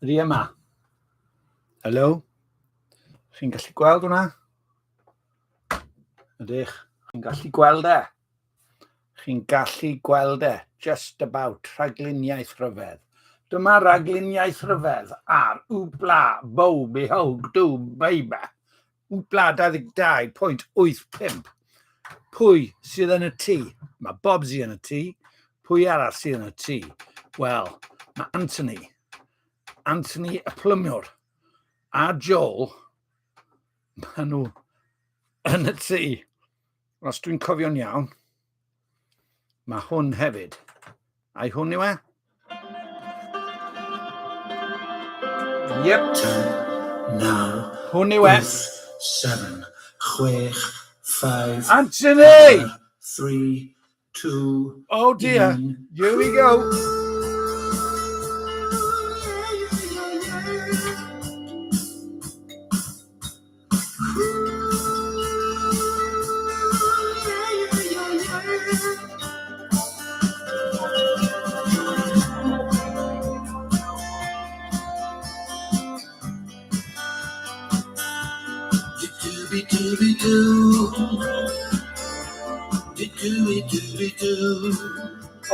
Ydy yma. Helo? Chi'n gallu gweld hwnna? Ydych. Chi'n gallu gweld e? Chi'n gallu gweld e, just about, rhagluniaeth rhyfedd. Dyma ragluniaeth rhyfedd ar Wbla Bow Behold Do Baby. Wbla 22.85. Pwy sydd yn y tŷ? Mae Bobsy yn y tŷ. Pwy arall sydd yn y tŷ? Wel, mae Anthony. Anthony y plymiwr. A Joel. Maen nhw yn y tŷ. Os dwi'n cofio'n iawn, mae hwn hefyd. Ai hwn yw e? Yep. 10, 9, Hwn yw e. 8, 7, 6, 5, Anthony! 4, 3, 2, Oh dear, 1. here we go.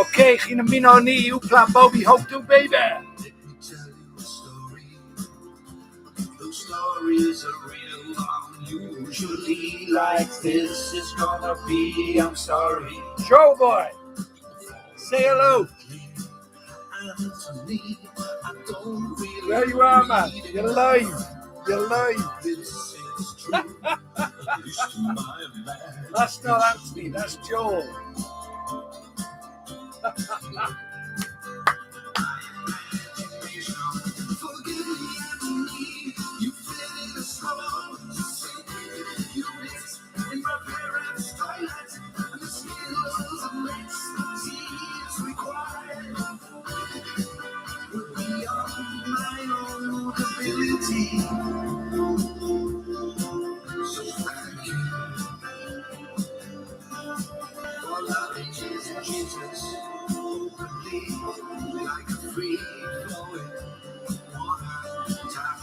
Oce, chi'n ymuno ni i'w pla Bobby Hope Do Baby. Let me tell you a story. Those stories are real long. Usually like this is gonna be. I'm sorry. Joe boy, say hello. Anthony, I don't really There you are, man. need You're live. You're live. This is true. At least to my That's not Anthony, that's Joel. imagination. Forgive me, Anthony. You fit in a swallow. You mix in my parents' toilet, and the skills and expertise required were beyond my own ability. So thank you for loving Jesus openly, like a free flowing water tap,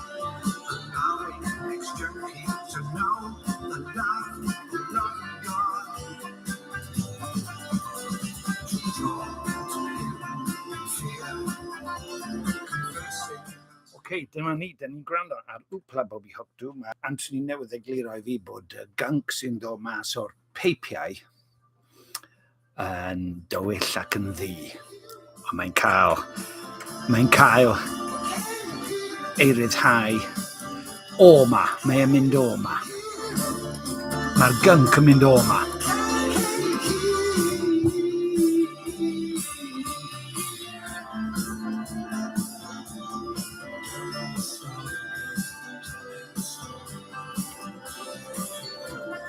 allowing ex-junkie to know the love, the love of God, to draw to Him in fear, confessing. Oce, dyma ni, dyn ni'n gwrando ar Wpla Bobby Hopdw. Mae Anthony newydd egluro i fi bod y gunk sy'n dod mas o'r peipiau yn dywyll ac yn ddu. Ond mae'n cael, mae'n cael ei ryddhau o ma. Mae e'n mynd o ma. Mae'r gunk yn mynd o ma.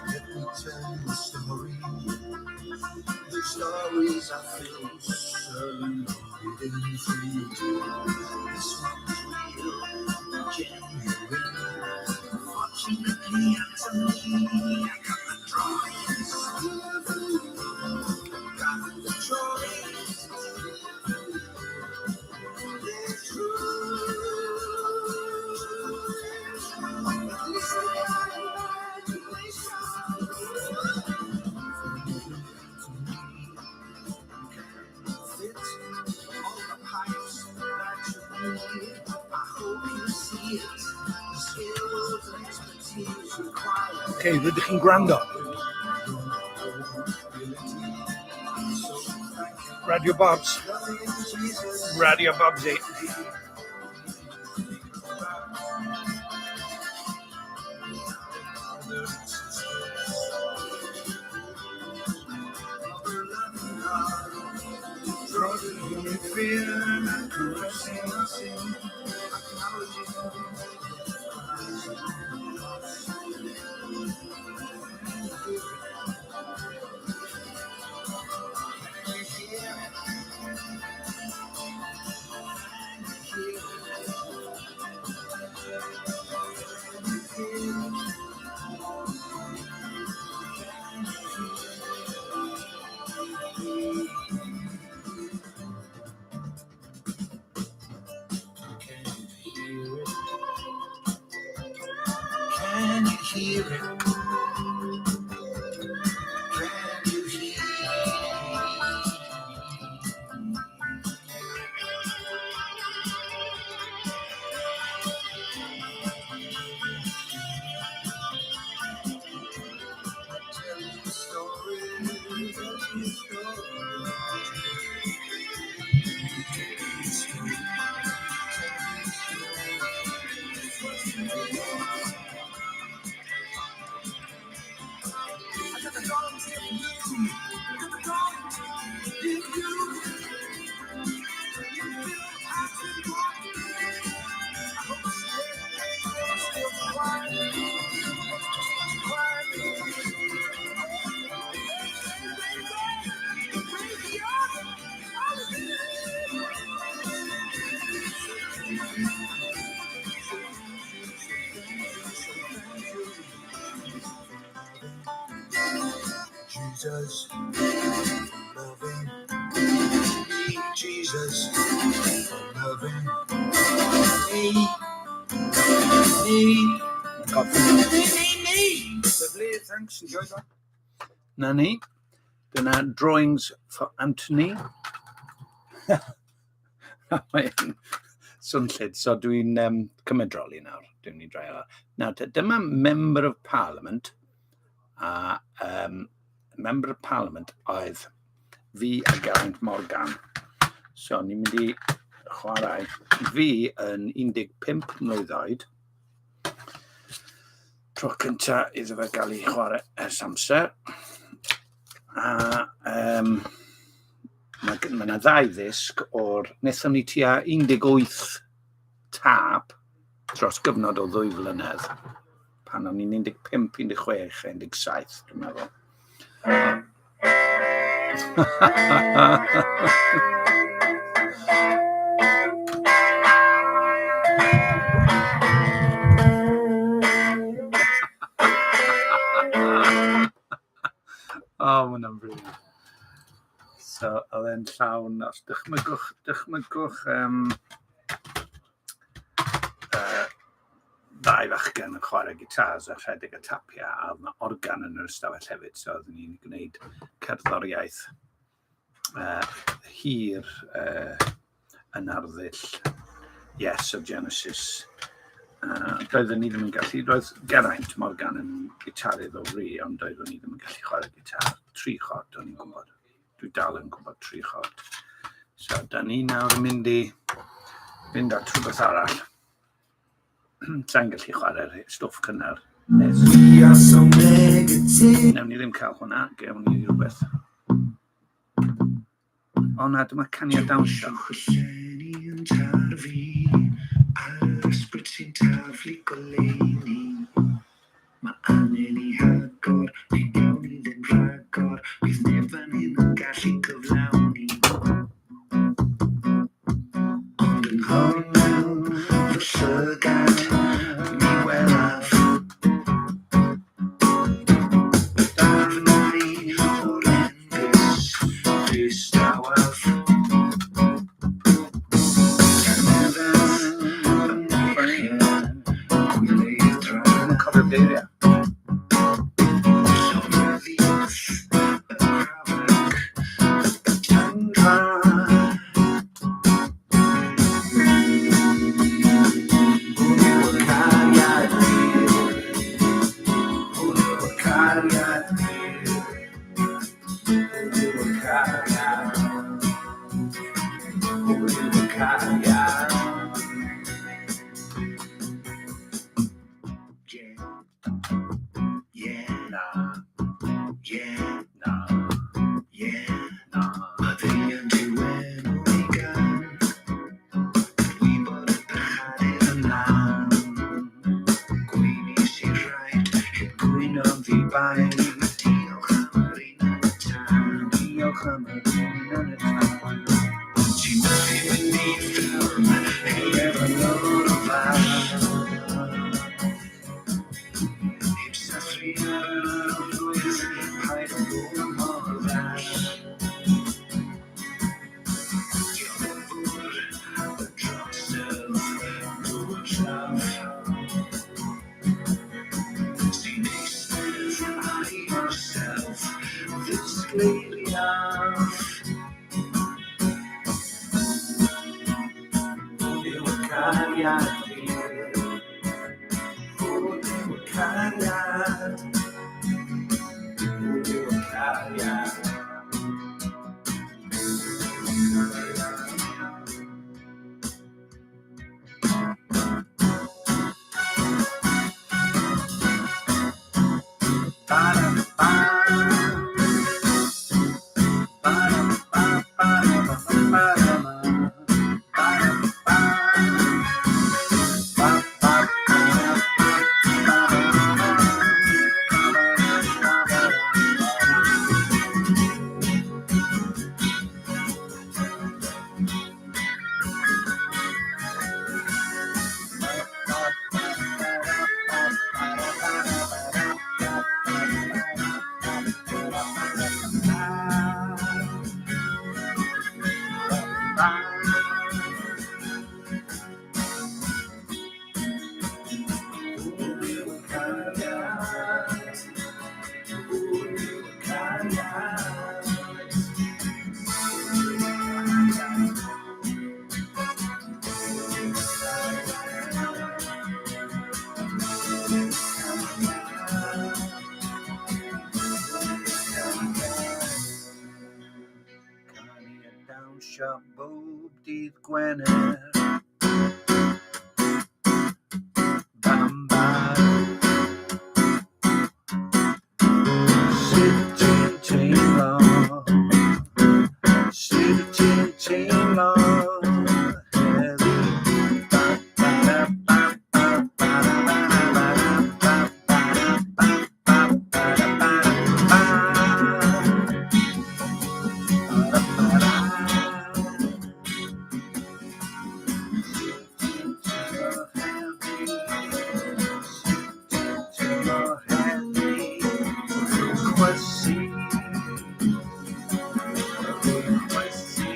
Let me tell you a story. The stories I feel celluloid in 3D. This one's real, genuine. Fortunately, Anthony, I got the drawings. Got the drawings. They're true. At least I got imagination. Fit all the pipes that you need. I hope you see it. The skills and expertise required. Oce, rydych chi'n gwrando. So thank you. Radio Bobs. Loving Jesus. Radio Bobsy. Fear and caressing our sin, acknowledging Christ on the cross. Can you hear? Can you hear? Can you hear? Can you hear it? Can you hear? Tell you a story, tell you a story. I got the drums here for you. I got the drums here for you. You feel the passion growing. I hope it's still quiet, quiet. Jesus, loving me, Jesus, loving me, me, me, me, me. Lovely, thanks, enjoyed that. Na ni. Dyna Drawings for Anthony. Mae'n swnllyd, so dwi'n cymedroli nawr. Dwi'n mynd i droi ar. Nawr, te, dyma Member of Parliament, a Member of Parliament oedd fi a Geraint Morgan. So, ni'n mynd i chwarae fi yn 15 mlwydd oed. Tro cynta iddo fe gael ei chwarae ers amser. A mae yna ddau ddisg o'r... Wnaethon ni tua 18 tâp dros gyfnod o 2 flynedd. Pan o'n i'n 15, 16, 17, dwi'n meddwl. Oh, mae hwnna'n brilliant. So, oedd e'n llawn, os dychmygwch ddau fachgen yn chwarae gitars a rhedeg y tapiau, a oedd 'na organ yn yr ystafell hefyd, so oedden ni'n gwneud cerddoriaeth hir yn arddull Yes of Genesis. Doedden ni ddim yn gallu, roedd Geraint Morgan yn gitarydd o fri, ond doedden ni ddim yn gallu chwarae gitar 3 chord, o'n i'n gwybod. Dwi dal yn gwybod 3 chord. So, da ni nawr yn mynd i fynd at rhywbeth arall. Sa'n gallu chwarae'r stwff cynnar. Nes. We are so negative. Newn ni ddim cael hwnna, gewn ni rhywbeth. O na, dyma caniad dawnsio. Trowch y llenni yn tarfu, ar yr ysbryd sy'n taflu goleuni. Mae angen i hagor, neu gawn ni ddim rhagor, bydd neb fan hyn yn gallu cyflawni. Ond yng nghornel fy llygad, mi welaf darnau o'r enfys distawaf. Tangnefedd ym mreichiau gwyleidd-dra. Dwi'm yn cofio'r geiriau. Llofruddiaeth y crafanc, y tundra. Hwn yw'r cariad gwir. Hwn yw'r cariad gwir. Hwn yw'r cariad. Hwn yw'r cariad. Yeah. Yeah. Na. Yeah. Na. Yeah. Na. Maddeuant yw enw ei gân. Gwybod y pechadur yn lân. Gweini sy'n rhaid, heb gwyno'n ddi-baid. Diolch am yr un yn y tân. Diolch am yr un yn y tân. Ti methu mynd i ffilm, heb efo lwrfa. Heb sathru ar yr arglwydd, paid â bod mor ddall. Dioddefwr y drosedd, Duw yn llaw. Sy'n cariad fi. Hwn yw cariad. Hwn yw cariad. Canu a dawnsio bob dydd Gwener. Bam bam. Sut ti'n teimlo? Sut ti'n teimlo heddi? Ba, ba, da, ba, ba, ba, da, ba, da, ba, da, ba, ba, da, ba, ba, ba, da, ba, da, ba. Ba, da, ba, da. Sut ti'n teimlo heddi? Sut ti'n teimlo heddi? Chwysu. Chwysu.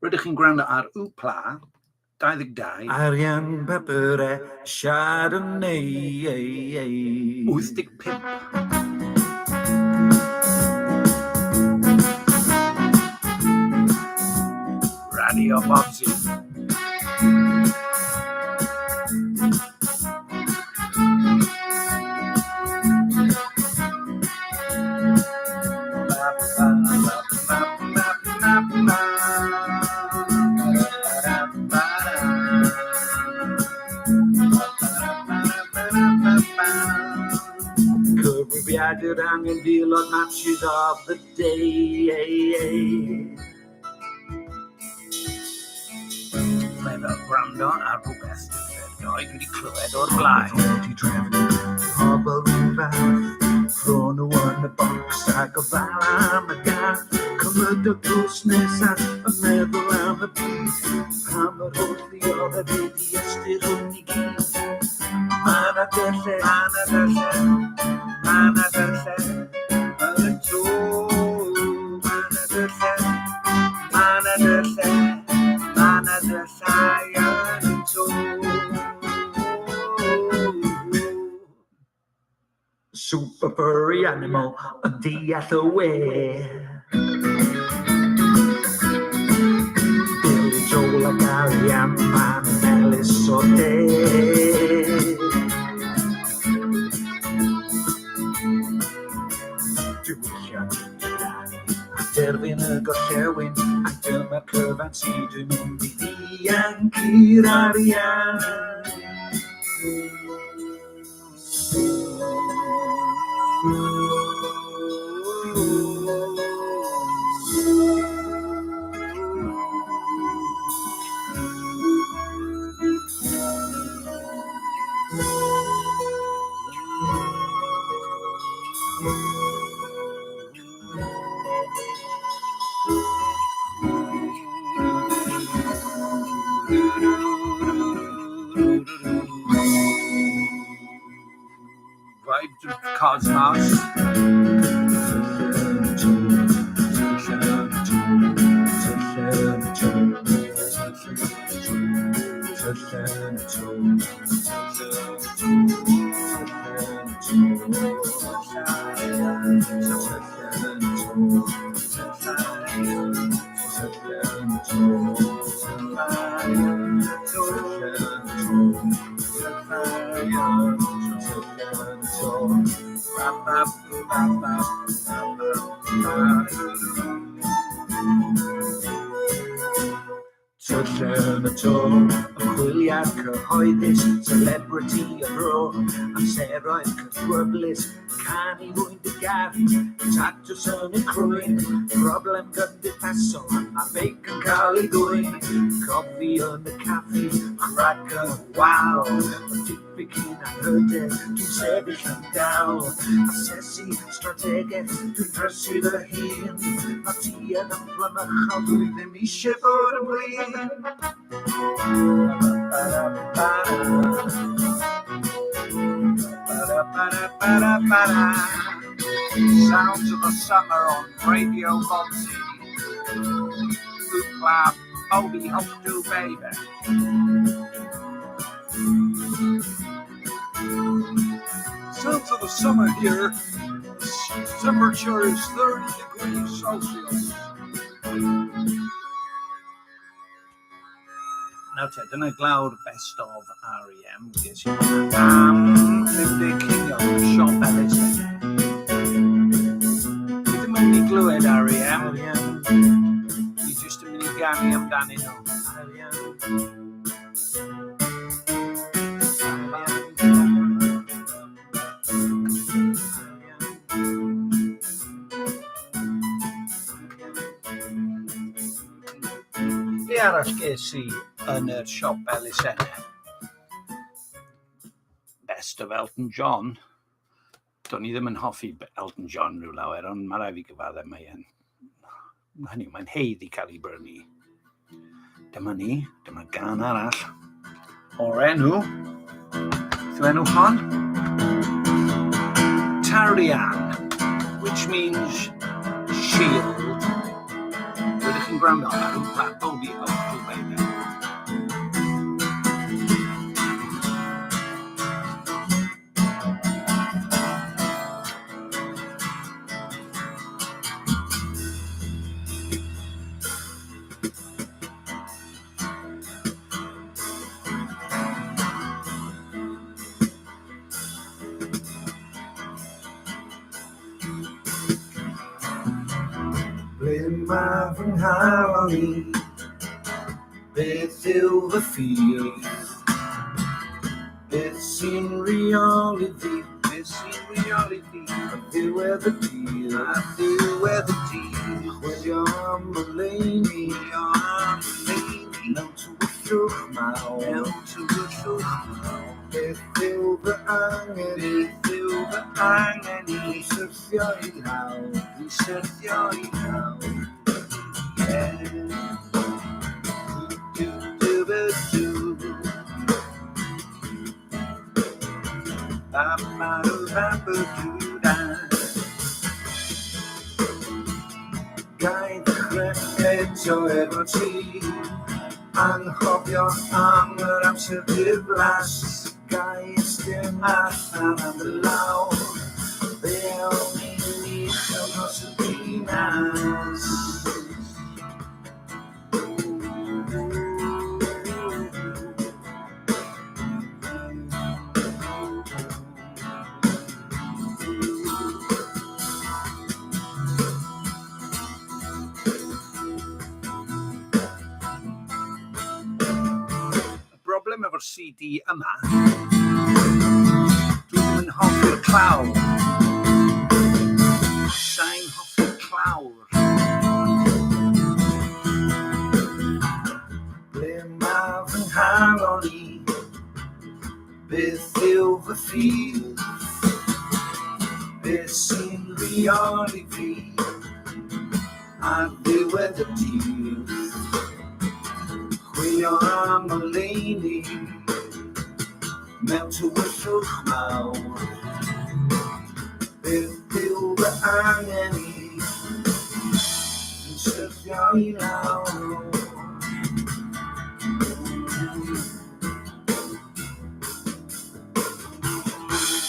Rydych chi'n gwrando ar Wpla 22 Arian papure Chardonnay. 85. Radio Bobsy. Cyfrifiadur angen dilod matches of the day. Mae fel gwrando ar rhywbeth dwi erioed wedi clywed o'r blaen. Wedi trefnu pobl rhyw fath, rho nhw yn y bocs a gofal am y gath. Cymydog drws nesa yn meddwl am y byd, pam yr holl ddioddef be di ystyr hwn i gyd. Ma' 'na dylle, Ma' 'na dylle, ma' 'na dylle yn y to. Ma' 'na dylle, ma' 'na dylle, ma' 'na dyllau yn y to. Super furry animal yn deall y we. Billy Joel a Gary am pan yn melys o de. Diwylliant diddanu a derfyn y gorllewin, a dyma'r cyfan sydd dwi'n mynd i ddianc i'r arian. cosmos. Twll yn y to, ymchwiliad cyhoeddus, celebrity y bro, amseroedd cythryblus, canu mwyn dy garu, tatws yn y crwyn, broblem gymdeithasol, a beic yn cael ei ddwyn, coffi yn y caffi, crac yn y wal, diffyg hunanhyder, dwi'n sefyll yn dal, asesu strategaeth, dwi'n drysu fy hun, mae tuedd yn flymychol, dwi ddim eisiau bod yn flin. Sounds of the summer on Radio Monty. Hoopla, Obi Hope Do Baby. Sounds of the summer here. Temperature is 30 degrees Celsius. Nawr te, dyna glawr Best of R.E.M. Ges i am 50 ceiniog yn y siop elusen. Dwi ddim yn mynd i glywed R.E.M. Dwi jyst yn mynd i ganu amdanyn nhw. Be arall ges i yn yr siop elusennau? Best of Elton John. Do'n i ddim yn hoffi Elton John rhyw lawer, ond mae rhaid fi gyfaddau mae e'n... Hynny yw, mae'n haeddu cael ei brynu. Dyma ni, dyma gan arall. O'r enw, beth yw enw hon? Tarian, which means shield. Rydych chi'n gwrando ar Wpa Obi Obi Baby. Ble mae fy nghalon i? Beth yw fy ffydd? Beth sy'n reol i fi? Beth sy'n reol i fi? Ar ddiwedd y dydd. Ar ddiwedd y dydd. Chwilio am oleuni. Chwilio am oleuni. Mewn tywyllwch mawr. Mewn tywyllwch mawr. Beth yw fy angen i? Beth yw fy angen i? Dwi'n syrthio i lawr. Dwi'n syrthio i lawr. Yeah. Do, do, do, do. Ba, ba, do, ba, ba, do, da. Ga i ddechrau eto efo ti. Anghofio am yr amser diflas. Ga i estyn allan am dy law. Fe awn ni'n uchel dros y ddinas. Y broblem efo'r CD yma, dwi ddim yn hoffi'r clawr. Sai'n hoffi'r clawr. Ble mae fy nghalon i? Beth yw fy ffydd? Beth sy'n reol i fi? Ar ddiwedd y dydd. Chwilio am oleuni. Mewn tywyllwch mawr. Beth yw fy angen i? Dwi'n syrthio i lawr.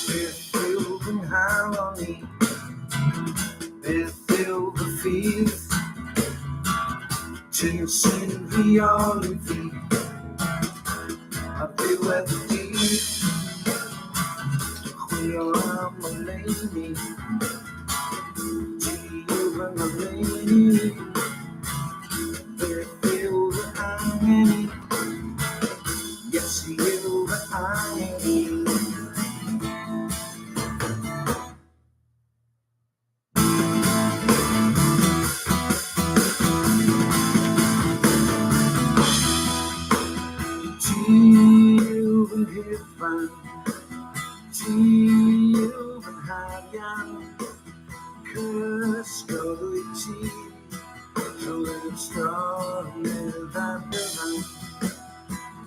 Beth yw fy nghalon i? Beth yw fy ffydd? Ti sy'n rheoli fi ar ddiwedd y dydd. Dwi'n chwilio am oleuni. Ti yw fy ngoleuni. Beth yw fy angen i? Iesu yw fy angen i. Ti yw fy nghyfan, ti yw fy ngharian, cysgod wyt ti drwy'r stormydd a'r gyfan.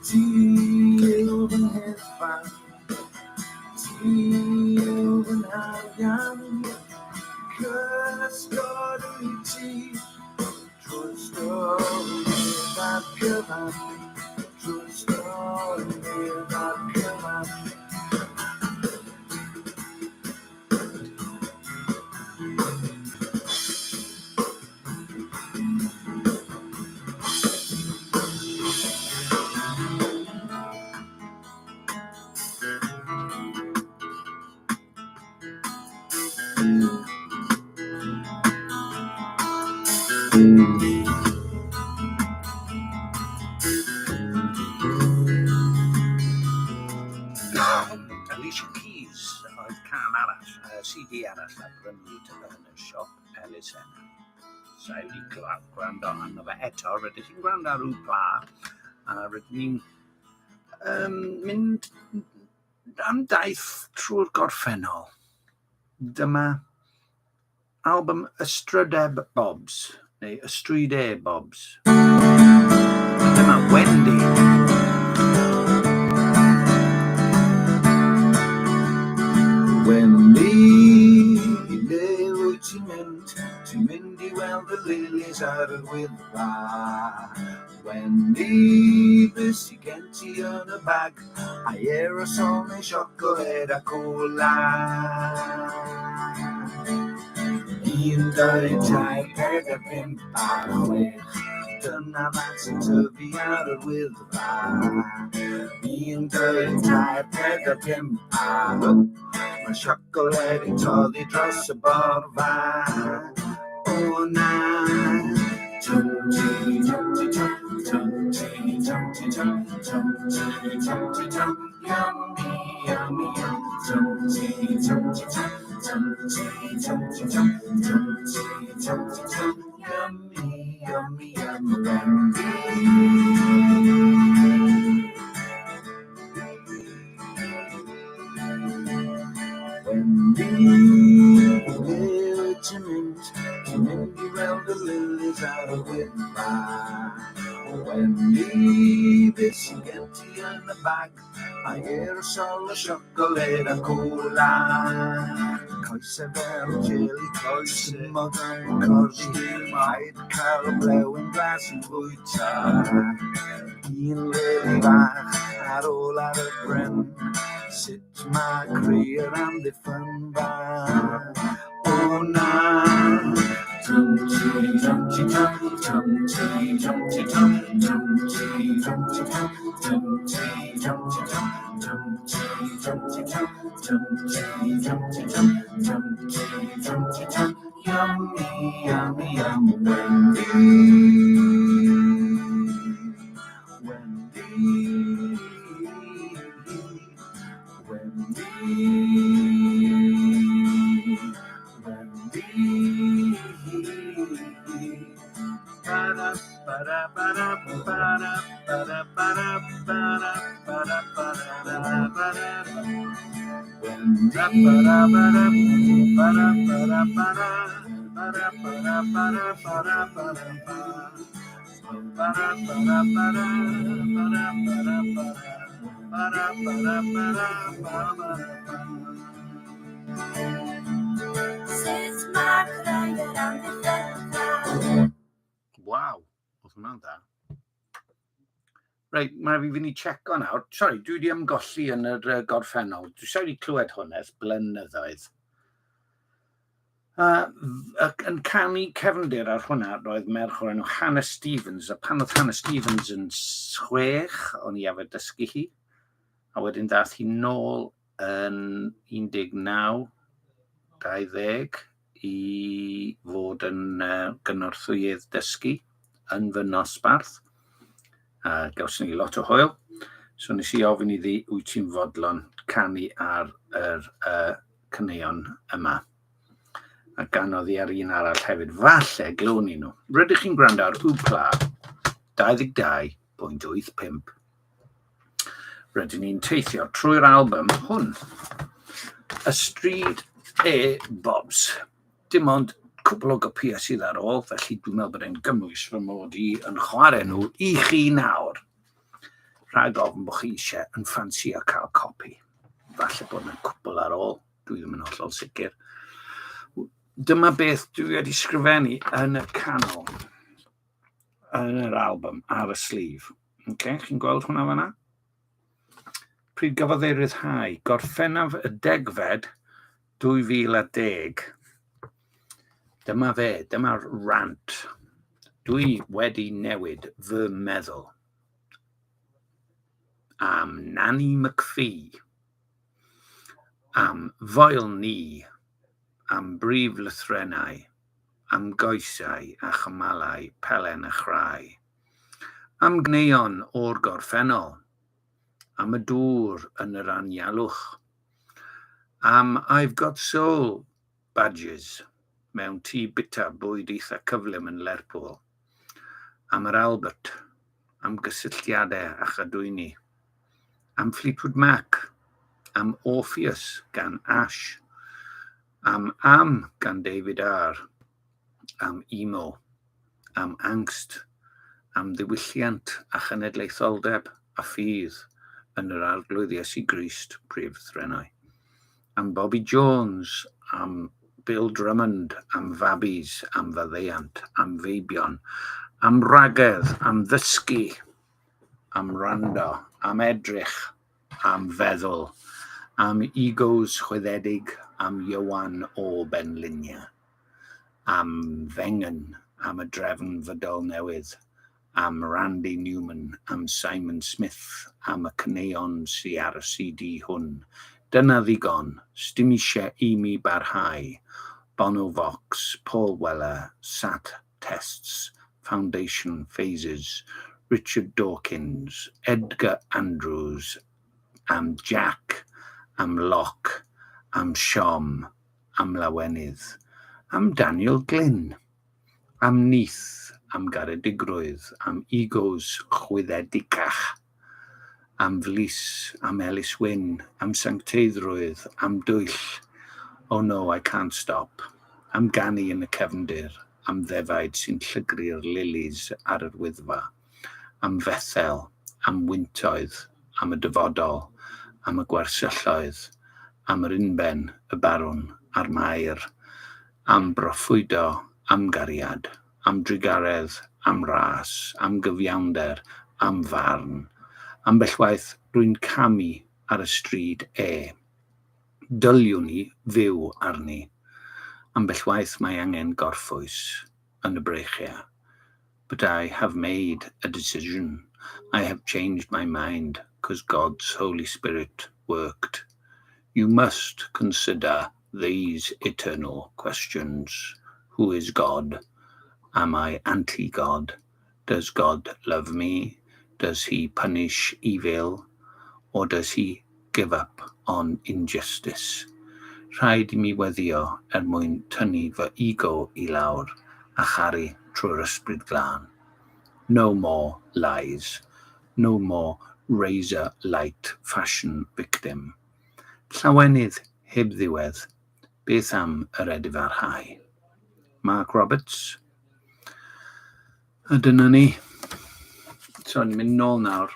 Ti yw fy nghyfan, ti yw fy ngharian, cysgod wyt ti drwy'r stormydd a'r cyfan, drwy'r stormydd a'r cyfan. Alicia Keys oedd cân arall, CD arall a brynwyd yn y siop elusen. Sa i wedi gwrando arno fe eto, rydych chi'n gwrando ar Wpla, a rydyn ni'n mynd am daith trwy'r gorffennol. Dyma album Ystrydeb Bobs, neu Ystrydeb Bobs. Dyma Wendy. Wendy, i le wyt ti'n mynd? Ti'n mynd i weld y lilies ar yr Wyddfa. Wendy, beth sy gen ti yn y bag? Ai aerosol neu siocled a cola? 1, 2, 3, 4, 5 a 6. Dyna faint sy'n tyfu ar yr Wyddfa. 1, 2, 3, 4, 5 a... Mae siocled yn toddi dros y borfa. O na! Tum ti tum ti tum, tum ti tum ti tum, tum ti tum ti tum, yummy, yummy, yum. Tum ti tum ti tum, tum ti tum ti tum, tum ti tum ti tum, yummy, yummy, yum, Wendy. Wendy, i le wyt ti'n mynd? Ti'n mynd i weld y lilies ar y Wyddfa. Wendy, beth sy'n gen ti yn y bag? Ai aerosol o siocled a cola? Coesau fel jeli, stumog yn corddi, paid cael blewyn glas yn bwyta. Un lili fach ar ôl ar y bryn, sut mae creu'r amddiffynfa? O na! Tum ti tum ti tum, tum ti tum ti tum, tum ti tum ti tum, tum ti tum ti tum, tum ti tum ti tum, tum ti tum ti tum, tum ti tum ti tum, yummy, yummy, yum, Wendy. Wendy. Wendy. Wendy. Ba-da, ba-da, ba-da, ba-da, ba-da, ba-da, ba-da, ba-da, ba-da, ba-da. Wendy. Ba-da, ba-da, ba-da, ba-da, ba-da, ba-da, ba-da, ba-da, ba-da, ba-da, ba. Ba-da, ba-da, ba-da, ba-da, ba-da, ba-da, ba-da, ba-da, ba-da, ba-da, ba. Sut mae creu yr amddiffynfa. Waw, oedd hwnna'n dda. Reit, mae fi fynd i checo nawr. Sori, dwi wedi ymgolli yn yr gorffennol. Dwi eisiau wedi clywed hwn ers blynyddoedd. Ac yn canu cefndir ar hwnna roedd merch o'r enw Hannah Stevens, a pan oedd Hannah Stevens yn 6, o'n i arfer dysgu hi, a wedyn ddath hi nôl yn 19, 20 i fod yn gynorthwyydd dysgu yn fy nosbarth, a gawson ni lot o hwyl. So nes i ofyn iddi, wyt ti'n fodlon canu ar yr caneuon yma? A ganodd hi ar un arall hefyd. Falle glywn ni nhw. Rydych chi'n gwrando ar Wpla 22.85. Rydyn ni'n teithio trwy'r album hwn. Y Stryd E Bobs. Dim ond cwpl o gopïau sydd ar ôl, felly dwi'n meddwl bod e'n gymwys fy mod i yn chwarae nhw i chi nawr. Rhag ofn bod chi eisiau yn ffansio cael copi. Falle bod yna cwpl ar ôl, dwi ddim yn hollol sicr. Dyma beth dwi wedi sgrifennu yn y canol, yn yr album, ar y sleeve. Okay, chi'n gweld hwnna fanna? Pryd gafodd ei ryddhau? Gorffennaf y degfed 2010. Dyma fe, dyma'r rant. Dwi wedi newid fy meddwl am Nanny McPhee, am Foel Ni, am brif lythrennau, am goesau a chymalau pelen a chrai, am ganeuon o'r gorffennol, am y dŵr yn yr anialwch, am I've Got Soul badges mewn tŷ bwyta bwyd eitha cyflym yn Lerpwl, am yr Albert, am gysylltiadau a chadwyni, am Fleetwood Mac, am Orpheus gan Ash, am Am gan David R, am emo, am angst, am ddiwylliant a chenedlaetholdeb a ffydd yn yr Arglwydd Iesu Grist, prif threnau. Am Bobby Jones, am Bill Drummond, am fabis, am faddeuant, am feibion, am wragedd, am ddysgu, am wrando, am edrych, am feddwl, am egos chwyddedig, am Ieuan o Benlinia, am Fengen, am y drefn fydol newydd, am Randy Newman, am Simon Smith, am y caneuon sy ar y CD hwn. Dyna ddigon, sdim eisiau i mi barhau. Bono Vox, Paul Weller, Sat Tests, Foundation Phases, Richard Dawkins, Edgar Andrews, am Jack, am Locke, am Siom, am Lawenydd, am Daniel Glyn. Am nyth, am garedigrwydd, am egos chwyddedicach, am flys, am Ellis Wynne, am sancteiddrwydd, am dwyll, oh no, I can't stop, am ganu yn y cefndir, am ddefaid sy'n llygru'r lilis ar yr Wyddfa, am Fethel, am wyntoedd, am y dyfodol, am y gwersylloedd, am yr unben, y barwn a'r maer, am broffwydo, am gariad, am drugaredd, am ras, am gyfiawnder, am farn. Ambell waith rwy'n camu ar y stryd e. Dyliwn i fyw arni. Ambell waith mae angen gorffwys yn y breichiau. But I have made a decision. I have changed my mind 'cause God's Holy Spirit worked. You must consider these eternal questions. Who is God? Am I anti-God? Does God love me? Does he punish evil? Or does he give up on injustice? Rhaid i mi weddio er mwyn tynnu fy ego i lawr a charu trwy'r Ysbryd Glân. No more lies. No more razor light fashion victim. Llawenydd heb ddiwedd, beth am yr edifarhau? Mark Roberts. A dyna ni. So, ni'n mynd nôl nawr.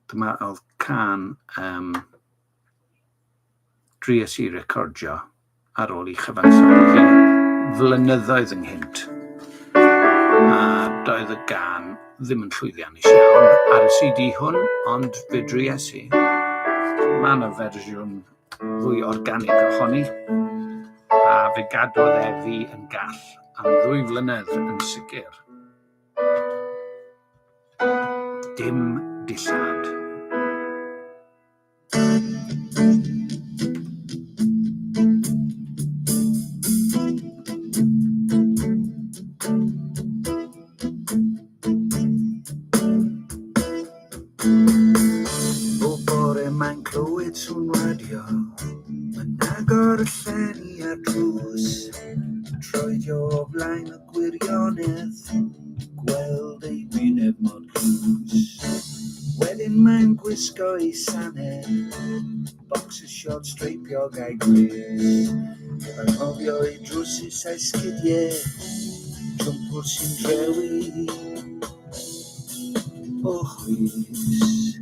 Dyma oedd can dries i recordio. ar ôl i chyfansoddi hi flynyddoedd ynghynt. A doedd y gân ddim yn llwyddiannus iawn ar y CD hwn, ond fe dries i. Mae yna fersiwn fwy organig ohoni, a fe gadwodd e fi yn gall am ddwy flynedd yn sicr. Dim dillad. O bore mae'n clywed sŵn radio, mae'n agor y llenni a'r drws, troedio o flaen y gwirionedd, gweld ei wyneb mor drws. Wedyn mae'n gwisgo ei sanedd, boxer shorts streipiog a'i grys, heb anghofio ei drwsus a'i sgidiau, jwmpwr sy'n drewi o chwys.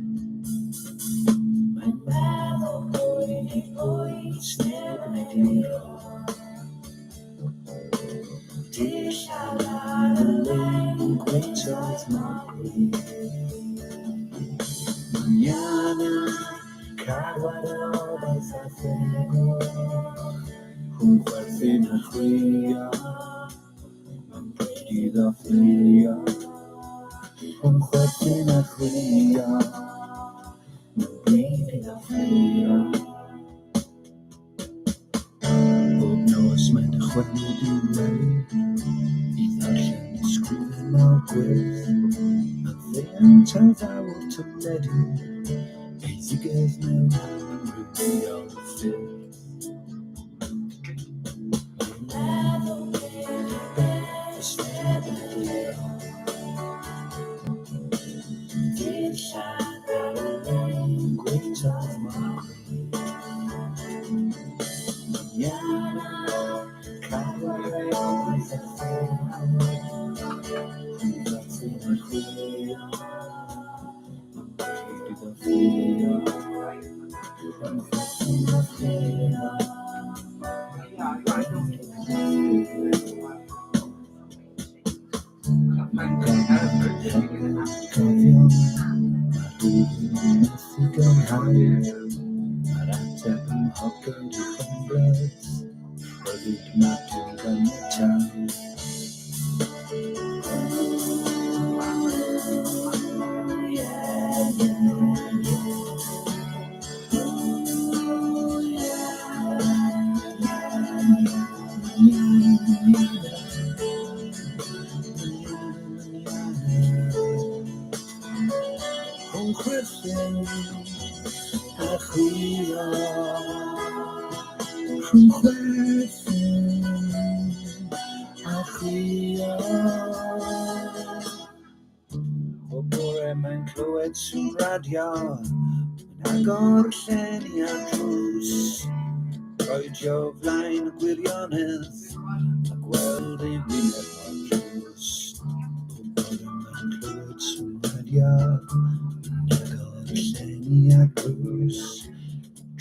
Mae'n meddwl pwy neu bwy sneb yn egluro. Dillad ar y lein, gwyntoedd mor gryf. Mañana, carwad o obaith a thegwch, rhwng chwerthin a chrio. Mae'n bryd iddo fflio, rhwng chwerthin a chrio. Mae'n bryd iddo fflio. Bob nos mae'n dychwelyd i'w wely i ddarllen ysgrifen mawr gwyrdd a ddeant ar ddawl teledu eiddigedd mewn amrywiol ffyrdd. Mae'n meddwl beth yw beth os neb yn egluro. Dillad ar y lein, gwyntoedd mor gryf. Mae'n cofio, mae'r dŵr yn methu glanhau, mae'r ateb ym mhoced ei benbleth, rhyddid mae Duw'n ganiatáu. Rhwng chwerthin a chrio, rhwng chwerthin a chrio. O bore mae'n clywed sŵn radio, mae'n agor y llenni a'r drws, troedio o flaen y gwirionedd, a gweld ei wyneb mor drws. O bore mae'n clywed sŵn radio, mae'n agor y llenni a'r drws,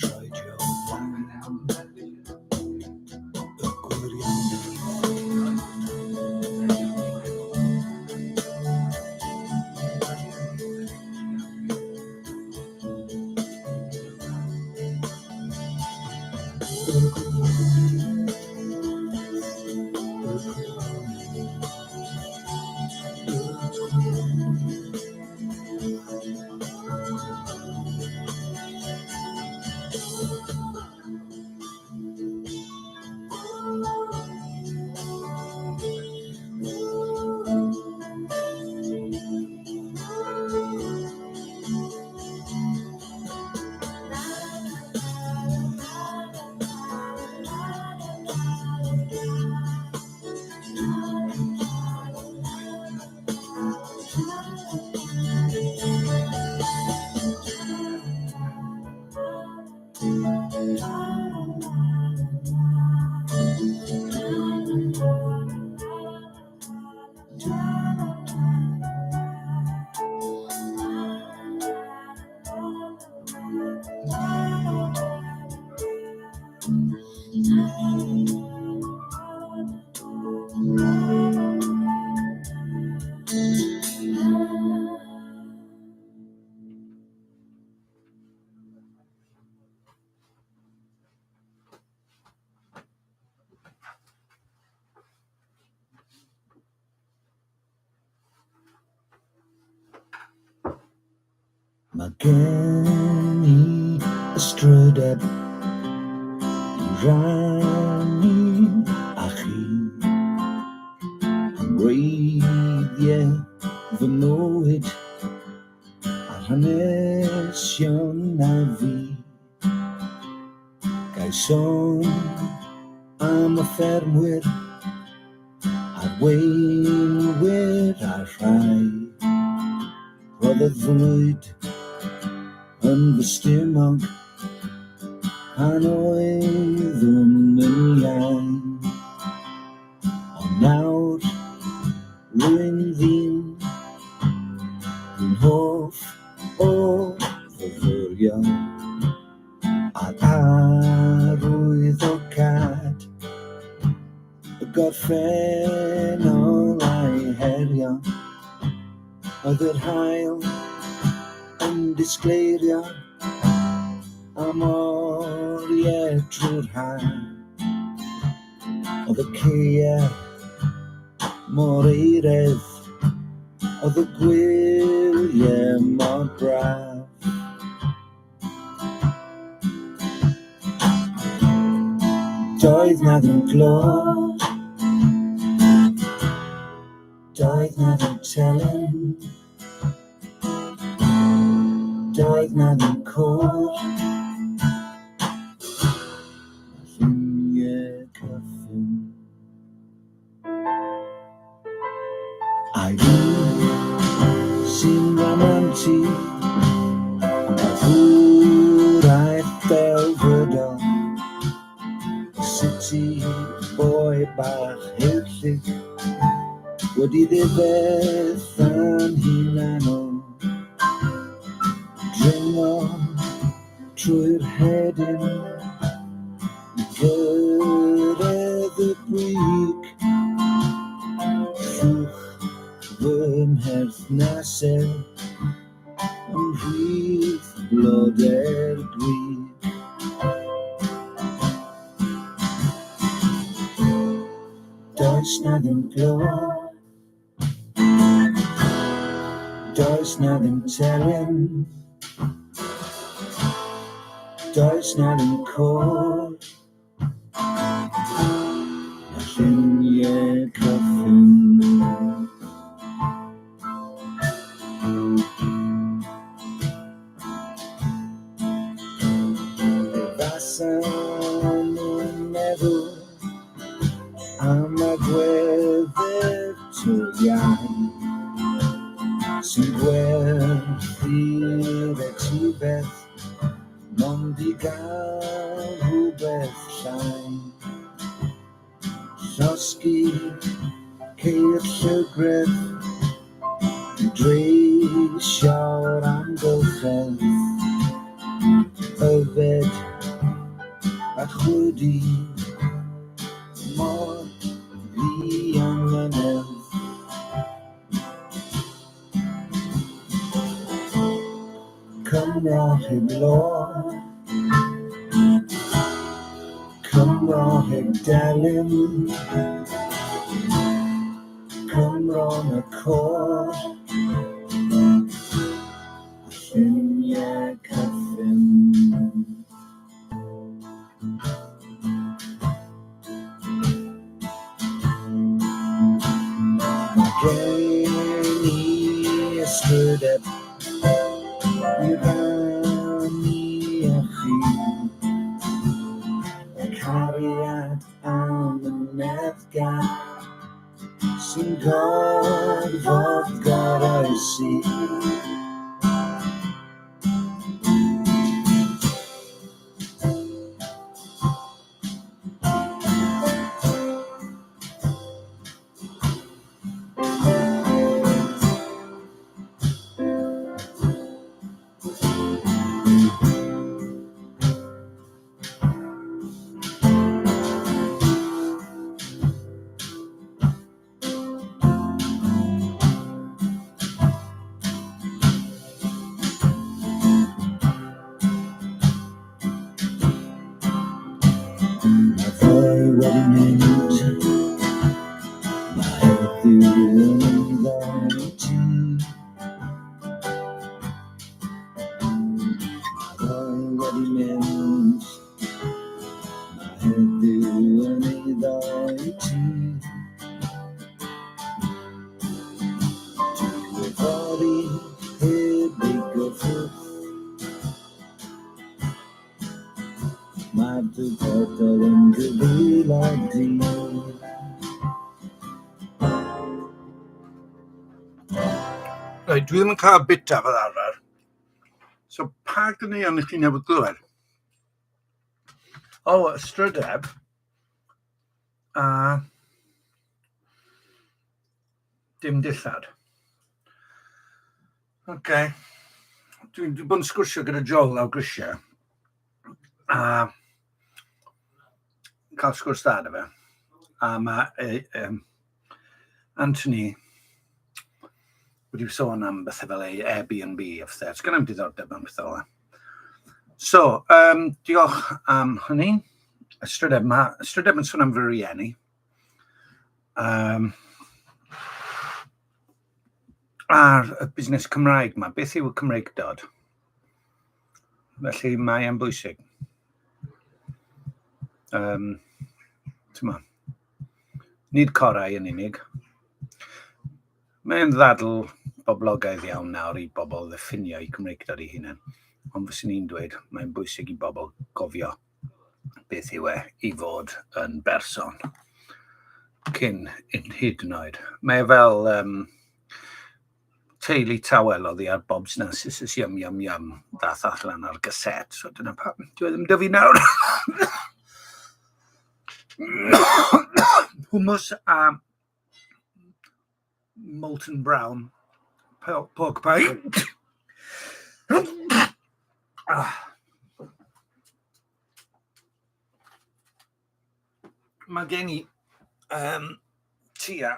troedio o flaen y gwirionedd. Mae gen i ystrydeb i rannu â chi am wreiddiau fy mywyd a'r hanesion a fu. Ga i sôn am y ffermwyr a'r weinwyr a'r rhai roddodd fwyd yn fy stumog pan oeddwn yn iau. Ond nawr rwy'n ddyn, rwy'n hoff o fyfyrio ar arwyddocâd y gorffennol a'i herio. Oedd yr haul yn disgleirio am oriau trwy'r haf. Oedd y caeau mor euraidd, oedd y gwyliau mor braf. Doedd 'na ddim glo, doedd 'na ddim telyn, doedd 'na ddim côr, na lluniau cyffin. Ai fi sy'n ramantu am fagwraeth delfrydol, y city boy bach haerllug wedi ddifetha'n hunanol, dringo trwy'r hedyn i gyrraedd y brig, llwch fy mherthnasedd ymhlith blodau'r grug. Does 'na ddim glo, does 'na ddim telyn, does 'na ddim côr, na lluniau cyffin. Fe fasan nhw'n meddwl am agweddau'r to iau sy'n gwerthu'r etifedd mond i gael rhywbeth llai. Llosgi ceir llygredd i dreisio'r amgylchedd, yfed a chwydu mor ddiamynedd. Cymro heb lo, Cymro heb delyn, Cymro yn y côr, a lluniau cyffin. Mae gen i ystrydeb i rannu â chi, y cariad amyneddgar sy'n gorfod goroesi. Mae ddoe wedi mynd, mae heddiw yn ddoe i ti. Mae'r dyfodol yn dy ddwylo di. Reit, dwi ddim yn cael bita fel arfer. So, pa ganeuon ych chi newydd glywed? O, Ystrydeb. A dim dillad. Oce. Okay. Dwi'n dwi bod yn sgwrsio gyda Joel lawr grisiau. A cael sgwrs dda 'da fe. A mae Anthony wedi sôn am bethau fel ei Airbnb a phethau. Sgen i'm diddordeb mewn pethau fel 'na. So, diolch am hynny. Ystrydeb, mae Ystrydeb yn sôn am fy rieni. A'r y busnes Cymraeg 'ma, beth yw y Cymreictod? Felly mae e'n bwysig. Timod, nid corau yn unig. Mae'n ddadl boblogaidd iawn nawr i bobl ddiffinio eu Cymreictod eu hunain, ond fyswn i'n dweud mae'n bwysig i bobl gofio beth yw e i fod yn berson cyn hyd yn oed. Mae e fel teulu tawel oddi ar Bob's Narcissus Yum Yum Yum ddath allan ar gasét, so dyna pam dyw e ddim 'da fi nawr. Hummus a Molten Brown pork pie. Ah. Mae gen i tua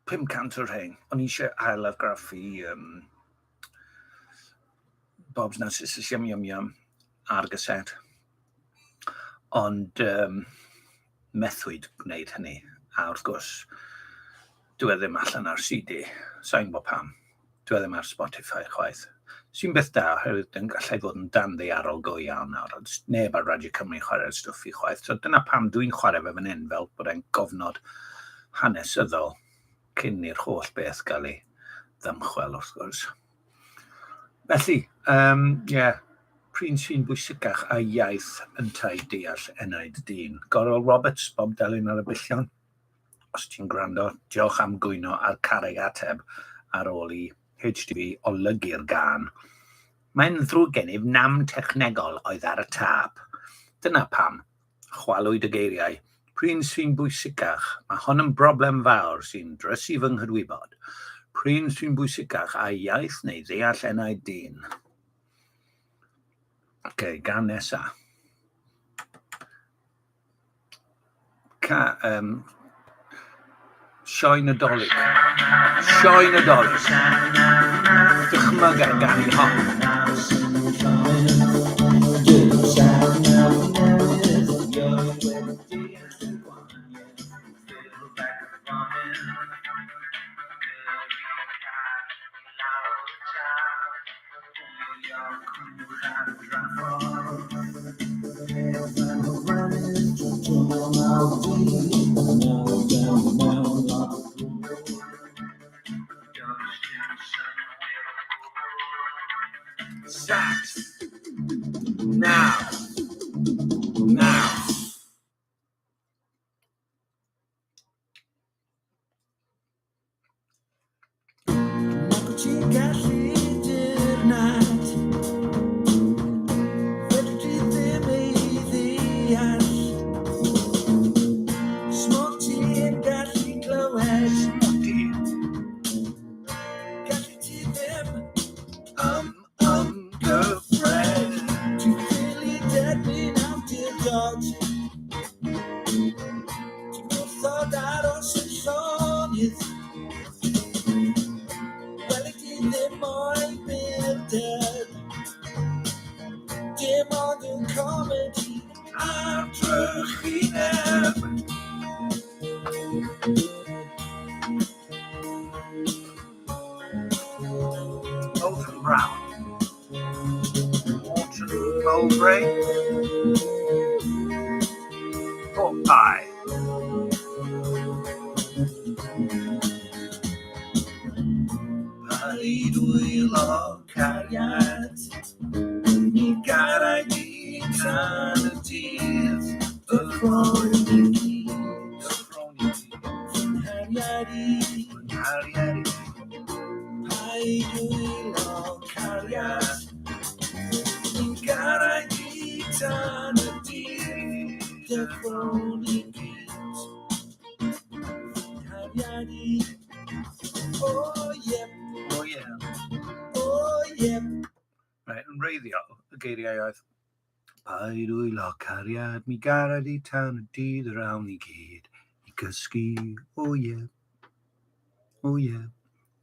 500 o'r rhain. O'n i eisiau ail argraffu Bob's Narcissus Yum Yum Yum ar gyset. Ond methwyd gwneud hynny. A wrth gwrs, dyw e ddim allan ar CD. Sa i'n gwybod pam. Dyw e ddim ar Spotify chwaith. Sy'n beth da, oherwydd dyn gallai fod yn danddaearol go iawn nawr, ond neb ar Radio Cymru yn chwarae'r stwff i chwaith. So dyna pam dwi'n chwarae fe fan hyn, fel bod e'n gofnod hanesyddol cyn i'r holl beth gael ei ddymchwel, wrth gwrs. Felly, yeah, prin sy'n bwysicach a iaith yntau deall enaid dyn. Gorwel Roberts, Bob Delyn ar y Billion. Os ti'n gwrando, diolch am gwyno ar Carreg Ateb ar ôl i HTV olygu'r gân. Mae'n ddrwg gennyf nam technegol oedd ar y tâp. Dyna pam chwalwyd y geiriau. Prin sy'n bwysicach? Mae hon yn broblem fawr sy'n drysu fy nghydwybod. Prin sy'n bwysicach, ai iaith neu ddeall enaid dyn? Oce, gân nesa. Ca, Sioe Nadolig. Sioe Nadolig. Dychmyga'r ganu hon. Saith. Naw. Naw. Nac wyt ti'n gallu dirnad, fedri di ddim ei ddeall. Smo ti'n gallu clywed, Smodi. gallu ti ddim Ymgyfred. Ti'n ffili derbyn awdurdod. Ti'n gwrthod aros yn llonydd. Weli di ddim moyn byrder. Dim ond yn comedi a'r trychineb. Molton Brown. Morton Mowbray. Pork pie. Ar ei dwylo cariad, mi garai di. tan y dydd, Deffro'n i gyd. Deffro'n i gyd. Fy nghariad i. Fy nghariad i. Paid wylo cariad. Ni'n garau di tan y dydd, Deffro'n i gyd. Fy nghariad i. Oh yeah, Oh yeah. oh yeah. Right, yn wreiddiol, y geiriau oedd Paid wylo cariad, mi gara di tan y dydd yr awn i gyd i gysgu, oh yeah, oh yeah.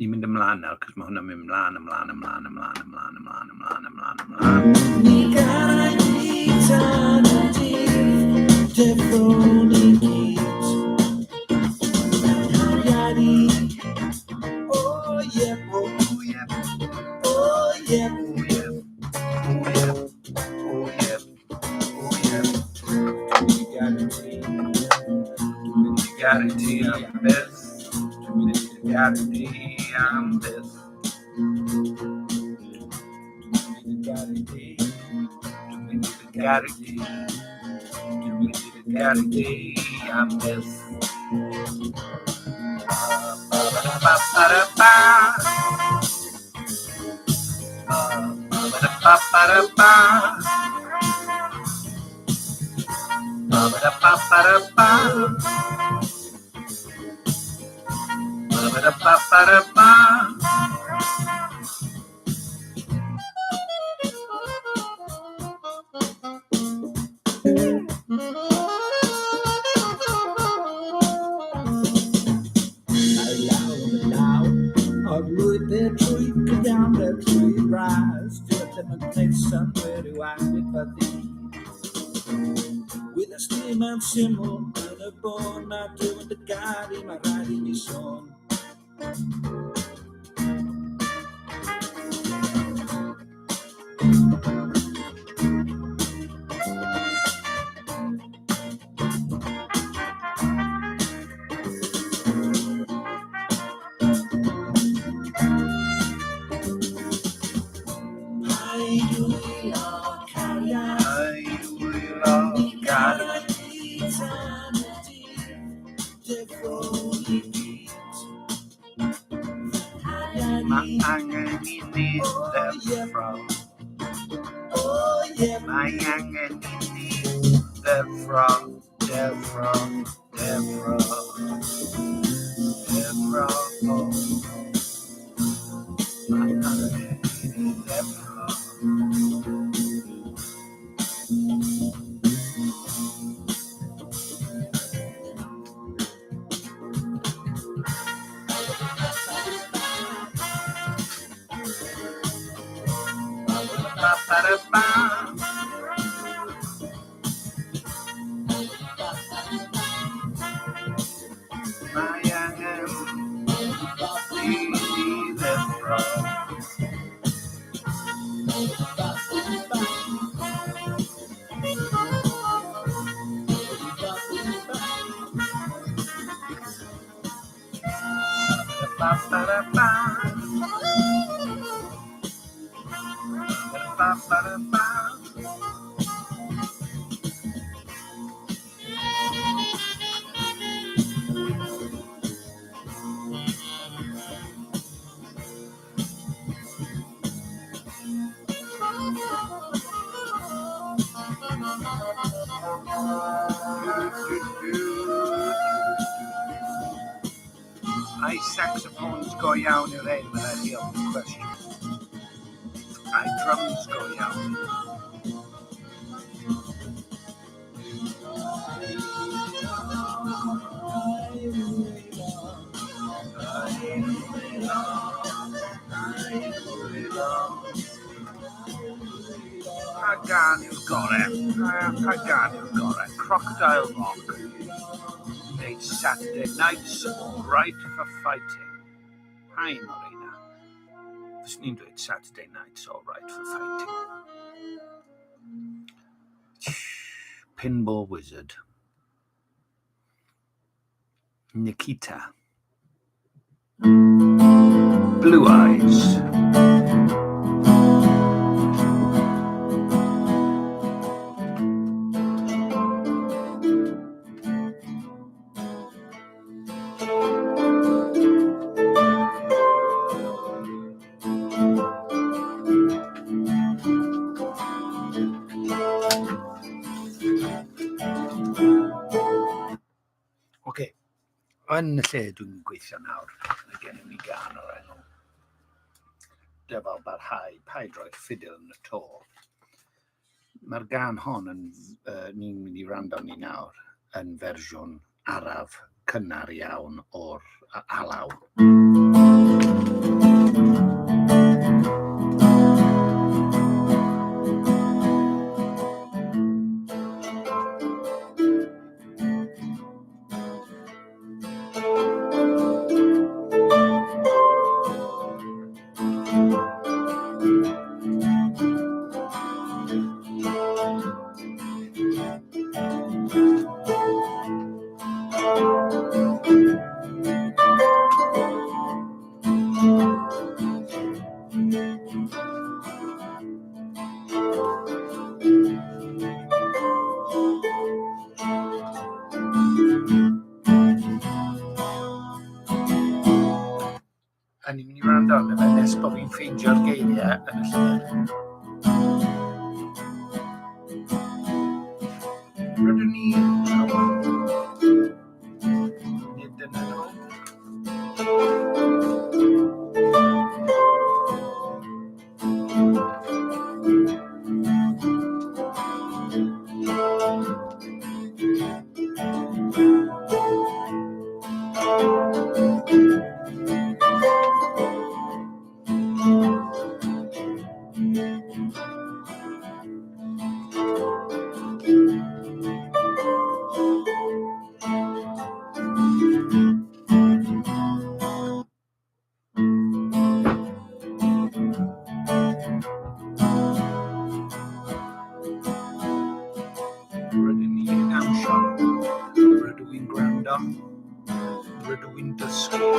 Ni'n mynd ymlaen nawr, cos mae hwnna'n mynd ymlaen, ymlaen, ymlaen, ymlaen, ymlaen, ymlaen, ymlaen, ymlaen, ymlaen. Mi garau di tan y dydd, deffro'n i gyd. Fy nghariad i. Oh yeah, Oh yeah, oh yeah. oh yeah, oh yeah, oh yeah, oh yeah. Dwi'n mynd i garu ti, dwi'n mynd i garu ti am byth, dwi'n mynd i garu ti am byth. Dwi'n mynd i garu ti, Dwi'n mynd i garu ti, dwi'n mynd i garu ti am byth. Ba ba ba ba. Ba ba ba ba. Ba ba ba ba ba. Ba ba ba ba ba. Ar law yn law, o'r lwybr trwy gyfiawnder trwy ras, dyw e ddim yn gwneud synnwyr i'w anwybyddu. Wyddost di mae'n syml yn y bôn, mae Duw yn dy garu, mae rhaid i mi sôn. Paid wylo cariad, Paid wylo mi cariad. gara di tan y dydd, deffro'n i gyd. Fy nghariad Mae i, angen i ni oh yeah, ddeffro. oh yeah. Mae angen i ni ddeffro, deffro, deffro, deffro. Mae angen i ni ddeffro. Ba ba da ba. Mae angen i ni ddeffro. Ba ba da ba. Ba ba da ba. Ai saxophones go iawn yw'r hyn, mae'n rhaid i ofyn cwestiwn. Ai drums go iawn. Ai wylo, ai wylo. Pa gân yw'r gorau? Pa gân yw'r gorau? Crocodile Rock. Neu Saturday Night's All Right for Fighting. Pa un o'r reina? Fyswn i'n dweud Saturday Night's All Right for Fighting. Pinball Wizard. Nikita. Blue Eyes. Yn y lle dwi'n gweithio nawr, mae gennym ni gân o'r enw Dyfal Barhau, Paid Roi'r Ffidil yn y To. Mae'r gân hon yn, ni'n mynd i wrando arni nawr, yn fersiwn araf cynnar iawn o'r alaw. A ni'n mynd i wrando arno fe nes bod fi'n ffeindio'r geiriau yn y llyfr. Rydyn ni Nid dyna nhw. Rydyn ni'n dawnsio, rydw i'n gwrando, rydw i'n dysgu,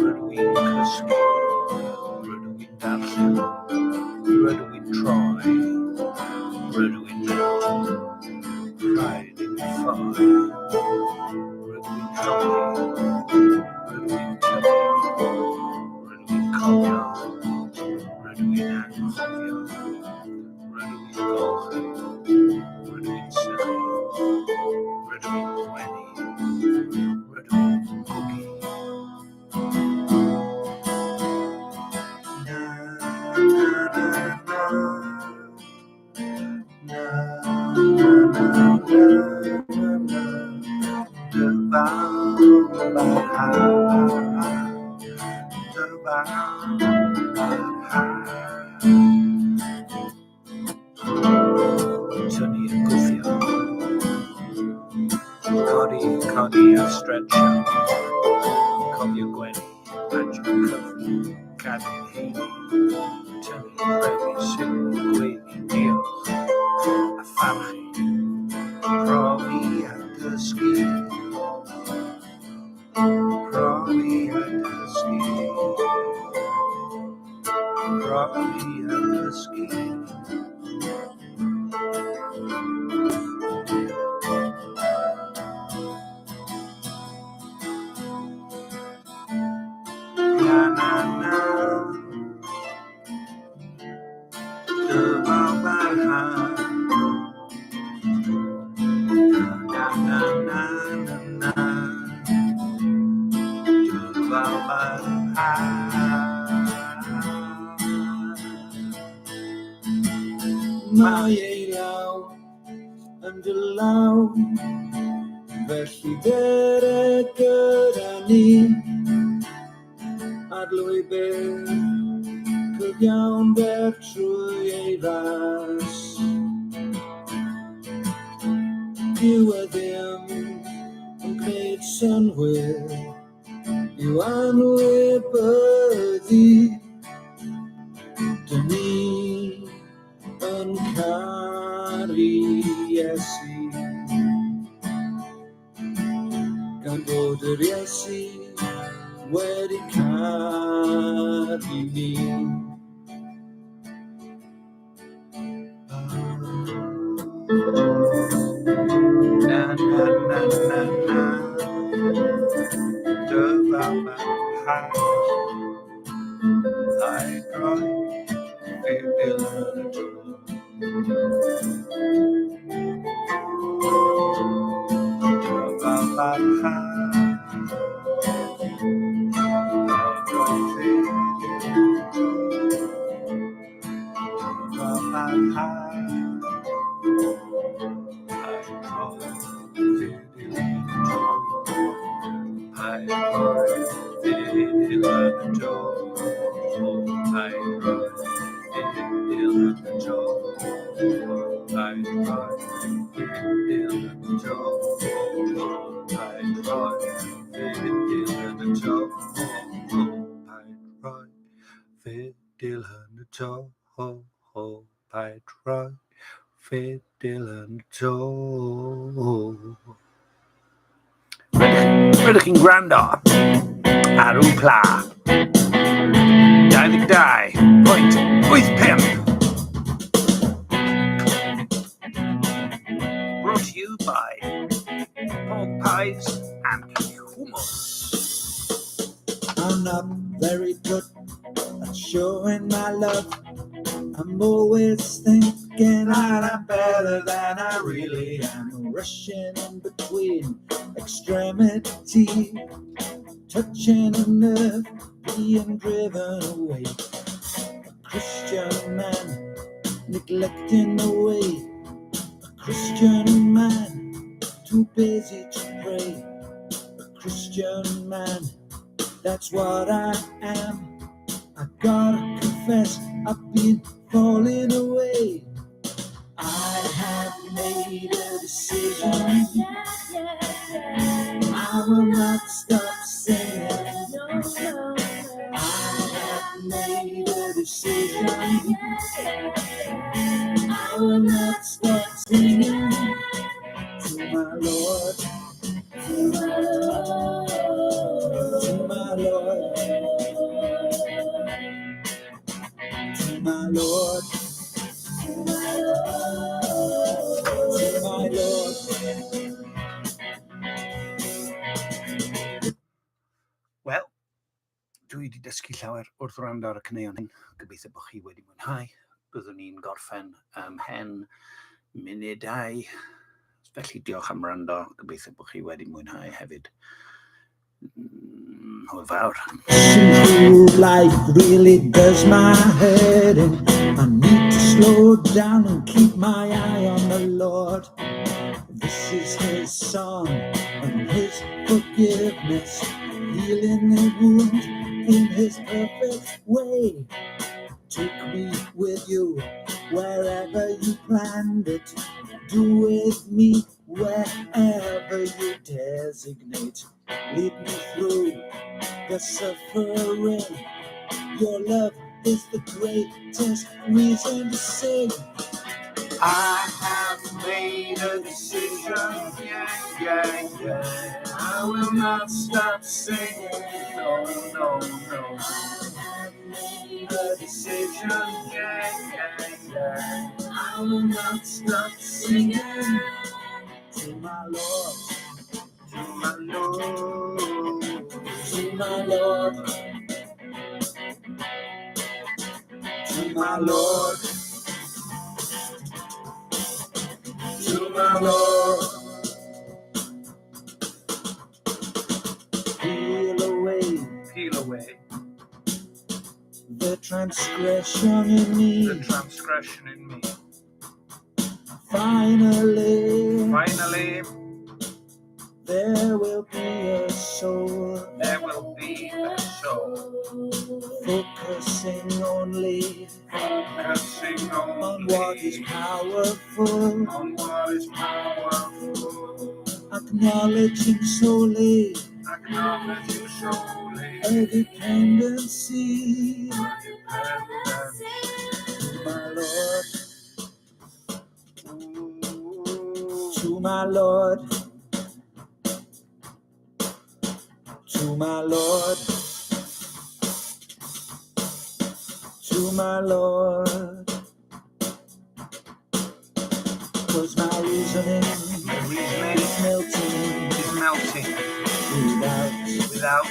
rydw i'n cysgu, rydw i'n darllen, rydw i'n troi, rydw i'n meddwl, rhaid i mi ffoi, rydw i'n helpu, rydw i'n tyfu, rydw i'n cofio, rydw i'n anghofio, rydw i'n golchi, rydw i'n sychu, rydw i'n gwenu, rydw i'n gwgu. Na, na, na, na. Na, na, na, na, na, na. Dyfalbarhau, dyfalbarhau. Tynnu a gwthio. Codi, codi a stretcho. Cofio gwenu, adio cyfri, cadw'n heini. Tynnu, rhewi, sylw, gweiddi, diolch a pharchu. Profi a dysgu. Profi a dysgu. Profi a dysgu. Na, na, na. Dyfalbarhau. Na, na, na, na, na. Dyfalbarhau. Mae ei law yn dy law, felly dere gyda ni ar lwybr cyfiawnder trwy ei ras. Dyw e ddim yn gwneud synnwyr i'w anwybyddu. Dyn ni yn caru Iesu. Gan fod yr Iesu wedi caru ni. Na, na, na, na, na. Dyfalbarhau. Paid rhoi ffidil yn y to. Dyfalbarhau. Dilyn y to, paid troi. Dilyn y to, paid troi. Dilyn y to, paid troi. Dilyn y to. Rydych chi'n gwrando ar Wpla 22.85. Brought to you by Pork Pies and Hummus. I'm not very good at showing my love. I'm always thinking that I'm better than I really am. Rushing in between extremity, touching a nerve, being driven away. A Christian man neglecting the way. A Christian man too busy to pray. A Christian man, that's what I am. I gotta confess, I've been falling away. I have made a decision. I will not stop singing. I have made a decision. I will not stop singing to my Lord, to my Lord, to my Lord, to my Lord, to my Lord. Wel, dwi wedi dysgu llawer wrth wrando ar y caneuon hyn. Gobeithio bod chi wedi mwynhau. Byddwn ni'n gorffen ymhen munudau. Felly diolch am wrando. Gobeithio bod chi wedi mwynhau hefyd. Hwyl fawr. Through life really does my head in. I need to slow down and keep my eye on the Lord. This is his song and his forgiveness, healing the wound in his perfect way. Take me with you wherever you planned it. Do with me wherever you designate. Lead me through the suffering. Your love is the greatest reason to sing. I have made a decision, yeah, yeah, yeah. I will not stop singing, no, no, no. I have made a decision, yeah, yeah, yeah. I will not stop singing to my Lord, to my Lord, to my Lord, to my Lord, to my Lord. Peel away, peel away the transgression in me, the transgression in me. Finally, finally, there will be a soul, there will be a soul, focusing only, focusing only on what is powerful, on what is powerful, acknowledging solely, acknowledging solely a dependency, a dependency to my Lord, to my Lord, to my Lord, to my Lord. 'Cause my reasoning, my reasoning is melting, is melting without, without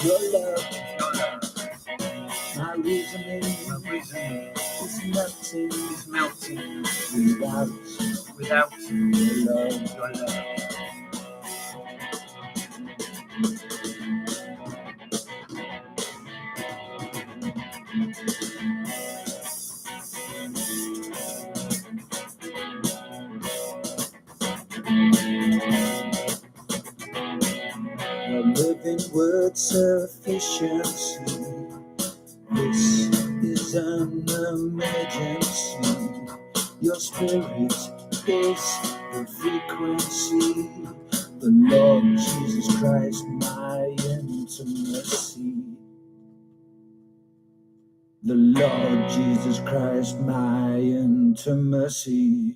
your love, your love. My reasoning, my reasoning is melting, is melting without, without your love, your love. Your living word sufficiency. This is an emergency. Your spirit is Christ, the frequency. The Lord Jesus Christ, my intimacy. The Lord Jesus Christ, my intimacy.